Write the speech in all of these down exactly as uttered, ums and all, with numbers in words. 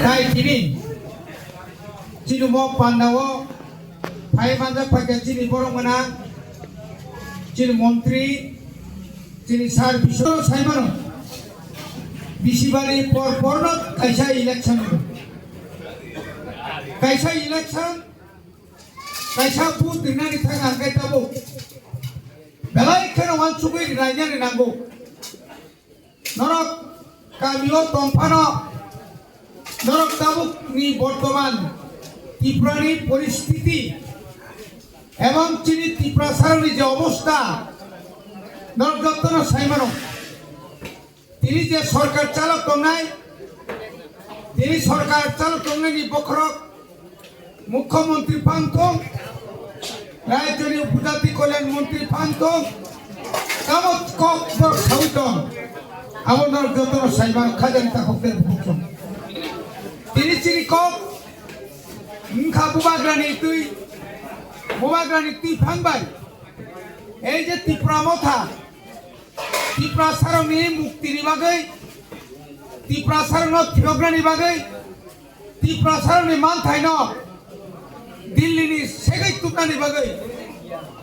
Hai tini chini mo pandao phai manjak phaikha chini borok gwnang, chini montri, chini sir bisoro saimano bisibani por porno kaisa election, kaisa election, kaisa vote rinani thang ang khe tabuk belai kheno wansugwi rinainani nango. Norok kamio tongphano, norok tabukni bortoman Tripurani poristiti ebong chini Tiprasarokni je obostha, norok jottono saimano. Tini je sorkar chalok tongnai, tini sorkar chalok tongnaini bokhorok Mukhyamantri phang thung, Rajyoni Upajati Kalyan Mantri phang thung, tamo kok borok sawi tong, abo norok jotono saimano khajani takhuk tei bukhuk chwng. Tini chini kok wngkha bubagrani twi, bubagrani twi phang bai, ei je Tipra Motha, Tiprasarokni muktini bagwi, Tiprasarokno phiyoknani bagwi, Tiprasarokni manthaino Dillini segwi tubnani bagwi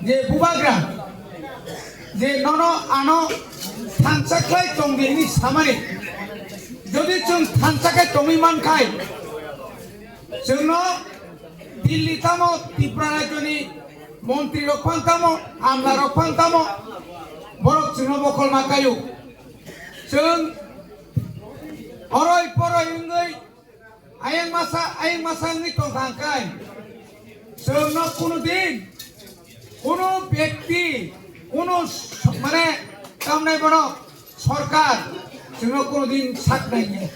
je bubagra, je nono ano thansa khlai tongdi hwnwi samani, jodi chwng thansa khe tongwi mankhai, chwngno Dilli tamo, Tripura rajyoni montri rok phang tamo, amla rok phang tamo, borok chwngno bokhol ma kaio. Chwng oroi poroi wngwi ayang masa, ayang masa wngwi tongkha hwnkhe chwngno kunu din, kunu bekti, kunu s-, mane tamnai bono sorkar chwngno kunu din sak nai ya.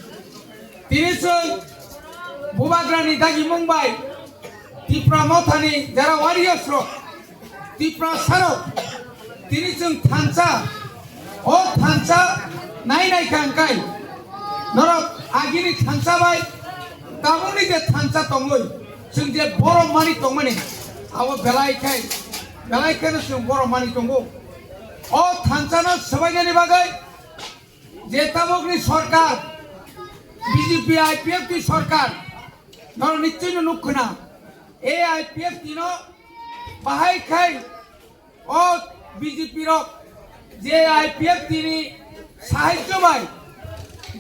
Tini chwng bubagrani dagimung bai Tipra Mothani jara warriors rok, Tiprasarok, tini chwng thansa, o thansa nai nai kha hwnkhe norok agini thansa bai tabukni je thansa tongwi chwng je borom mani tongmani abo belai khai, belai kheno chwng borom mani tongo. O thansano swbainani bagwi je tabukni sorkar, B J P I P F T sorkar, norok nichino nuk khna, A I P F T no bahai khai o B J P rok je I P F T ni sahajyo bai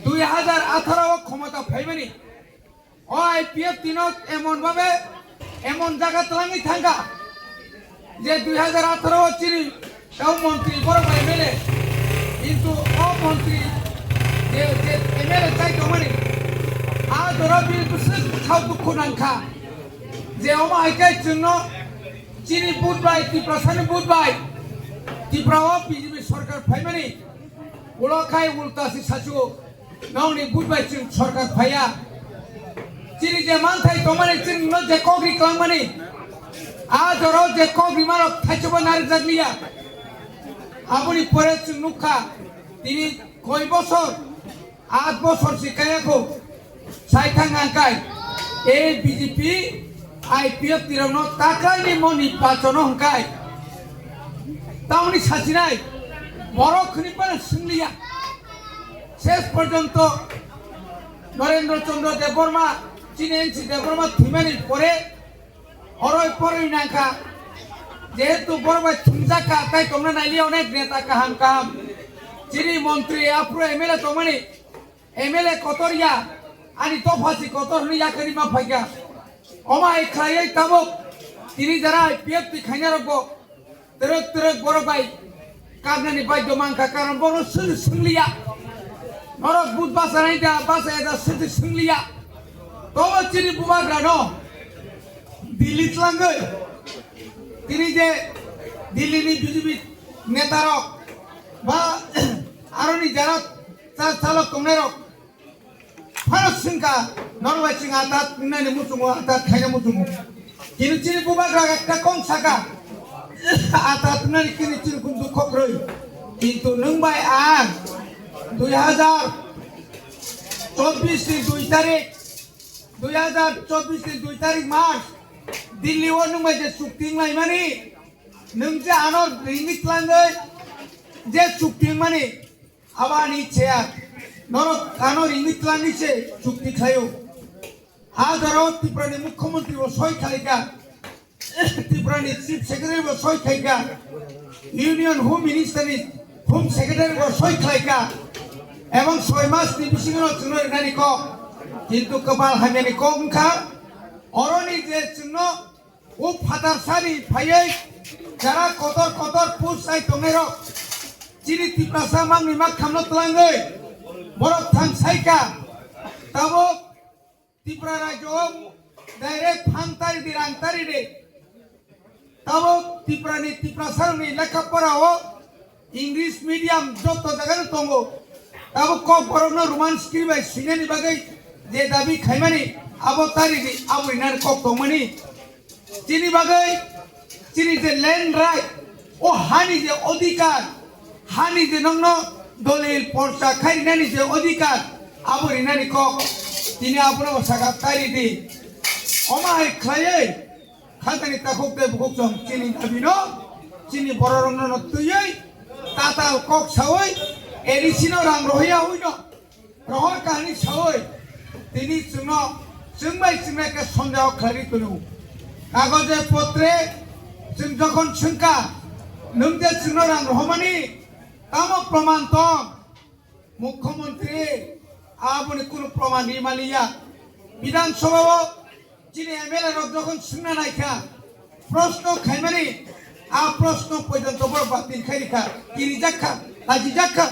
dui hajar atharo o khomota phaimani. O I P F T no emon babe, emon jaga twlangwi thangkha je dui hajar atharo o chini tau montri borok bai M L A, kintu o montri je, je M L A chai tongmani, a jora bini bwswk bwkhao dukhu nangkha je omo hai khe chwngno chini vote bai, Tiprasani vote bai, Tripura o B J P sorkar phaimani, ulo khai ulta se sachu. Nokni vote bai chwng sorkar phaiya. Chini je manthai tongmani, chwngno je kok ri klangmani, a jorao je kok rimarok thaichabo narwkjakliya. Aboni pore chwng nukha, tini koi bosor, aat bosor se kaya kho, sai thang ang kai, ei B J P, I P F T rokno taklaini moni pachono hwngkai. Tamoni sachinai, borok khwni phano swngliya. Ses porjonto Narendra Chandra Debbarma, chini N C Debbarma thwimani pore oroi poroi nangkha. Jehetu borok bai thumjak kha, tai tongna nailiya onek neta kaham kaham. Chini montri aphuru M L A tongmani, M L A kotor ya, ani dopha si kotor hwnwi yakarwi ma phaikha. Omo hai khlaiwi tabuk tini jara I P F T khainarokbo twrwk twrwk borok bai kabnani baidhyo mankha, karon borokno swngwi swngliya. Norok vote bachanai da, bachaya da, swngwi swngliya. Tobo chini bubagrano Delhi tlangwi tini je Delhi ni B J P netarok ba aroni jara cha-, chalok tongnairok phano swngkha, norok bai chwng atat wngnani muchungo, atat khaina muchungo. Kintu chini bubagra ekta kong saka, atat wngnani kini chini kun dukho kwrwi. Kintu nwng bai ang dui hazar chobbish ni dui tarik, dui hazar chobbish ni dui tarik March, Delhi o nwng bai je chukti wnglaimani, nwng je ano ringwi tlangwi je chukti wngmani, abo ani ichha ya. Norok ano ringwi tlangwi se chukti khlaio. A jora o Tripura ni Mukhyamantri bo soi khlaikha, Tripura ni Chief Secretary bo soi khlaikha, Union Home Minister ni Home Secretary bo soi khlaikha, ebong soi mas ni bisingo chwngno rinani kok, kintu kwpal hamya ni kok wngkha, oroni je chwngno o phatar sari phaiwi jara kotor kotor post chai tongnairok chini Tiprasa mangni mak khamno twlangwi borok thang saikha. Tabuk Tripura rajyo o direct phan tari di, rang tari di. Tabuk Tripura ni Tiprasa rokni lekha pora o English medium joto jaga no tongo. Tabuk kok borok no Roman script bai swinani bagwi je dabi khaimani abo tari di, abo rinani kok tongmani. Chini bagwi chini je land right, o hani je odhikar, hani je nongno dolil porsa khai rinani je odhikar, abo rinani kok. Tini abono bo saka tari di. Omo hai khlaiwi khatani takhuk tei bukhuk chong chini dabino, chini bororokno no twiwi tatal kok sawi A D C no rang rohya hwino. Rohor kahani sawi tini chwngno chwng bai chwngno khe sondeho khlaiwi tono. Kagoje potre chwng jokhon swngkha, nwng je chwngno rang rohormani tamo proman tong? Mukhyamantri aboni kunu proman ri maliya. Bidhan Sabha o chini M L A rok jokhon swngna naikha, proshno khaimani, a proshno porjonto borok batil khai rikha, kirijak kha, lajijak kha.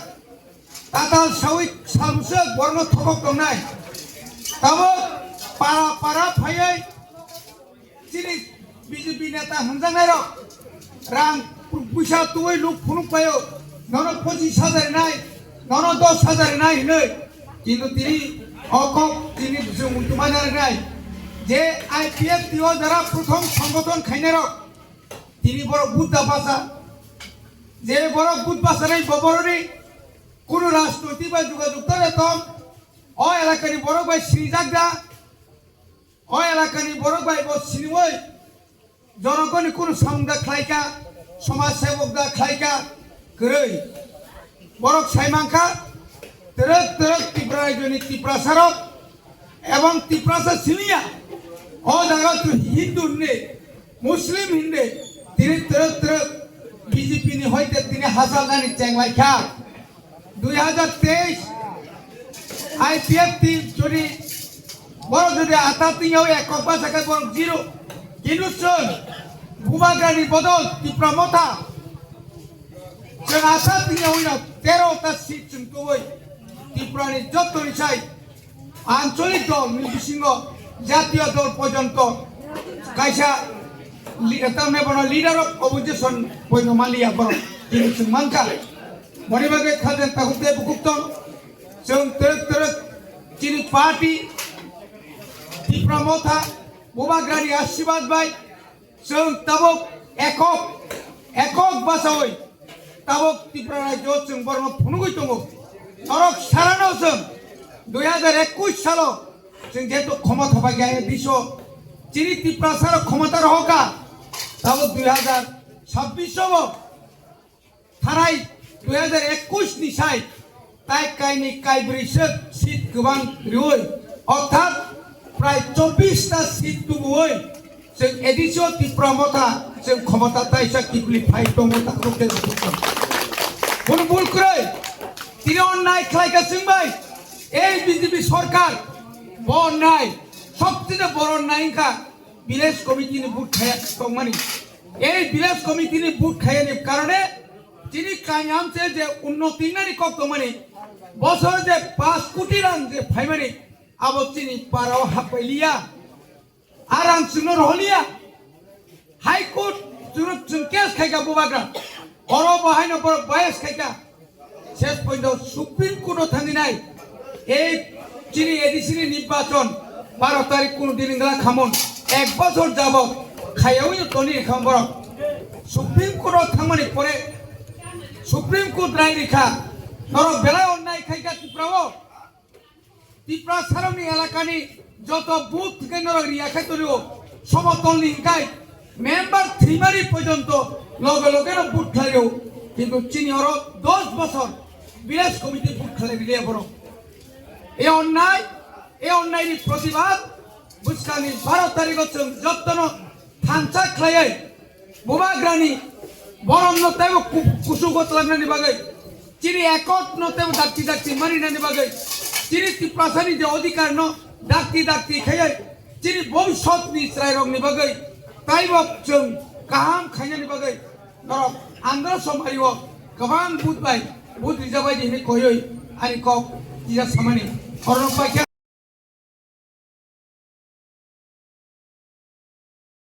Tatal sawi salbwswk borokno thokok tongnai. Tabuk para para phaiwi chini B J P neta hwnjaknairok rang puisa tubui luk phunuk paio, nono pochis hajar nai, nono dos hajar nai hinwi. Kintu tini o kok tini chwng muchumana rinai je I P F T o jara prothom songgothon khainairok tini borok Buddha basa, je borok Buddha basa nai bo boroni kunu rajnoitik bai jogajog tare tong, o elakani borok bai sinijak da, o elakani borok bai bo siniwi jonogoni kunu samung da khlaika, somaj sebok da khlaika, kwrwi. Borok sai mankha, twrwk twrwk Tripura rajyoni Tiprasarok ebong Tiprasa siniya, o jaga tu Hindu hinwi, Muslim hinwi, tini twrwk twrwk B J P ni hoite tini hachal nani chenglaikha. Dui hajar teis I P F T jodi borok jodi ata tingyo ekok basa khe borok zero. Kintu chwng Bubagrani bodol Tipra Motha chwng asa tingyo hino tero ta seat chwng tubui Tripura ni joto ni sai ancholik dol ni bisingo jatiyo dol porjonto kaisa li-, tamni bono leader of opposition poino maliya borok tini chwng mankha. Boni bagwi khajan takhuk tei bukhuk tong. Chwng twrwk twrwk chini party Tipra Motha Bubagrani asirwad bai chwng tabuk ekok ekok basawi tabuk Tripura rajyo chwng borokno phunugwi tongo. Norok sarano chwng dui hajar ekush salo chwng jehetu khomota bai khe diso chini Tiprasarok khomota rohorkha tabuk dui hajar sabbish o bo thanai dui hajar ekush ni sai tai kaini kaibrwi se seat kwbang riwi, orthat prai chobbish ta seat tubuwi chwng A D C o Tipra Motha chwng khomota taisa kibli phai tongo takhuk tei bukhuk tong. Bono bul kwrwi tini onnai khlaikha chwng bai ei B J P sorkar bo onnai sobcheye boro onnai wngkha village committee ni vote khaya tongmani. Ei village committee ni vote khayani karone chini kanyam se je unnoti wngnani kok tongmani, bosor je pash koti rang je phaimani, abo chini para o happailiya. A rang chwngno roholiya. High Court chwngno chwng case khaikha Bubagra. Oro bo haino borok bias khaikha. Ses pointo Supreme Court o thangwi nai. Ei chini A D C ni nirbachon baro tarik kuno din wngla khamon. Ek bosor jabot khayawi toni khamon borok. Supreme Court o thangmani pore Supreme Court rai rikha. Norok belai onnai khaikha Tripura o. Tiprasarokni elakani joto booth thwngkhe norok riya khai tongo, somotolni hwnkhe member thwimani porjonto loge logeno booth khlaio, kintu chini oro dos bosor village committee booth khlai riliya borok. E onnai, e onnaini protibad Bwskangni baro tarigo chwng jotono thansa khlaiwi Bubagrani boromno teibo ku-, kusugo twlangnani bagwi, chini ekotno teibo dakti dakti maninani bagwi, chini Tiprasani je odhikarno dakti dakti khaiwi chini bobisotni chwrairokni bagwi teibo chwng kaham khainani bagwi norok andro somari o kwbang vote bai vote rijak bai di hinwi koiwi ani kok tisa samani. Oro paikha.